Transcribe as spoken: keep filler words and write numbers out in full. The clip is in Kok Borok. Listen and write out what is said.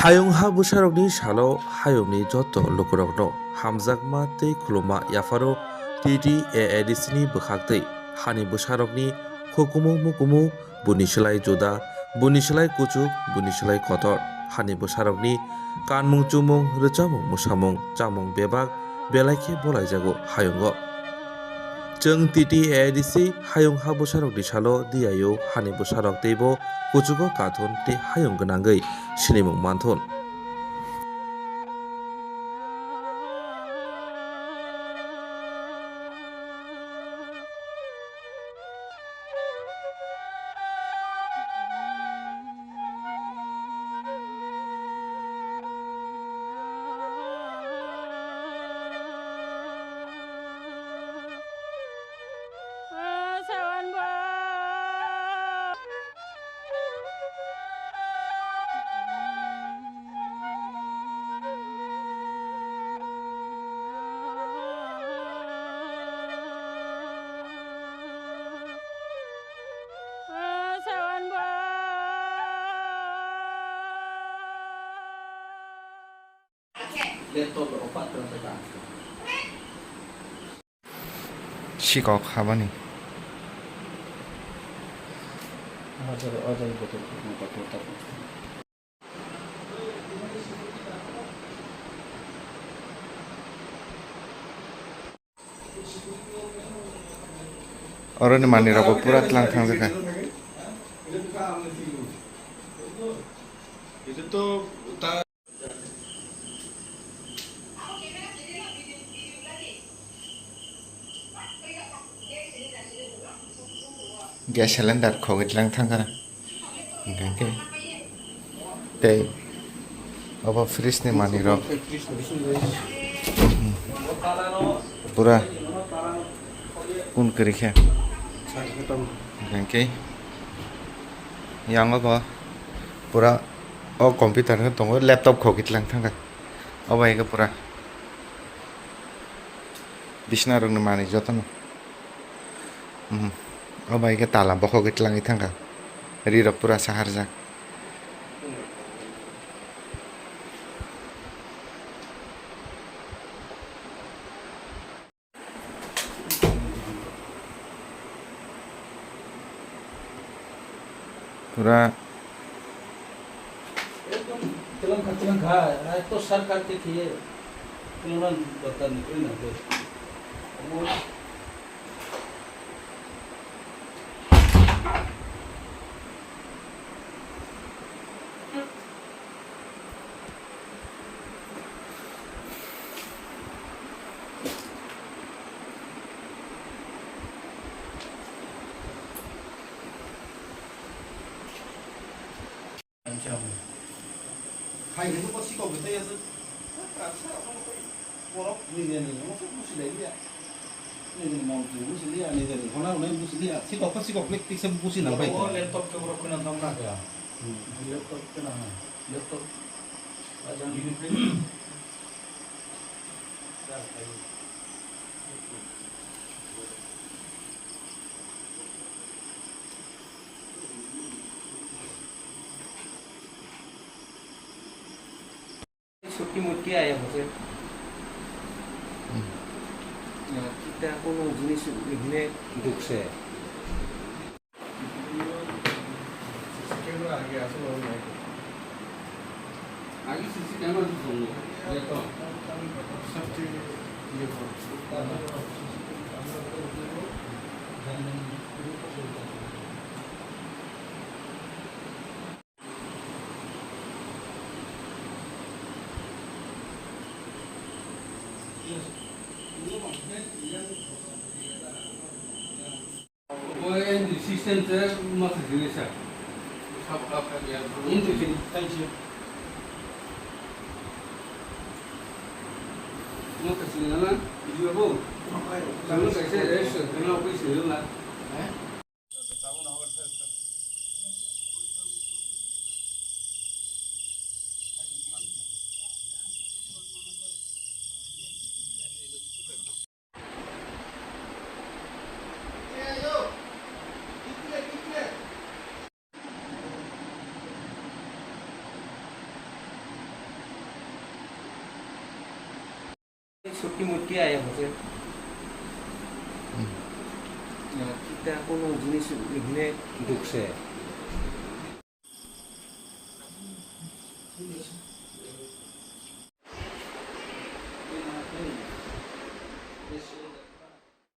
Hayung ha bwsarokni salo hayungni joto lukurokno hamjakma tei khulumma yapharo T T A A D C ni bwkhaktwi hani bwsarokni hukumu mukumu, buni slai juda, buni slai kuchuk, buni slai kotor, hani bwsarokni kanmung chumung, rwchapmung mwsamung, chamung bebak belai khe bolaijago hayungo. Chwng T T A A D C hayung ha bwsarokni salo diyaio hani bwsarok teibo kuchugo kathun tei hayung gwnangwi sinimung manthun. Sikok habani. Oroni manwi rok bo pura tlang thang jakha. Gas cylinder khogwi tlang thang kha. Hingkhe tei obo fridge ni manwi rok pura kun kwrwi khe. Hingkhe yang obo pura o computer no tongo, laptop khogwi tlang thang kha. Obo hai khe pura bisna rok ni manwi jotono. Mhm. O bai khe tala bokhogwi tlangwi thangkha. Ri rok pura saharjak. Pura. Ekdom twlang kha, twlang kha. Ai to sarkar te khiye twlang dorkar ni, kwrwi nang khe. Omo Hai, ini kok sikok gitu ya, Sir? Borok nijeni omo se busi lai liya. Nijeni montri busi liya, nijeni hona hona busi liya. Sikok khe sikok lik tik se busi nang bai. Laptop khe borok kheno thang na kha. Hmm. Laptop kheno ha. Laptop. Ajang ini print. Sotthi motti aya bose. Hmm. Ya, kita kono jinis ekhane dukse. Agi C C camera tu tongo. Ya to. Safety ye ko. Bo N G system se masa jini sa. Sab kap kap ya. Ini tu sini, tai sini. Masa sini na, ini apa? Kamu kaisa rest, kena apa sih lah? Eh? Chutti mutti aya hose. Hmm. Ya, kita kono jinis hine dukse.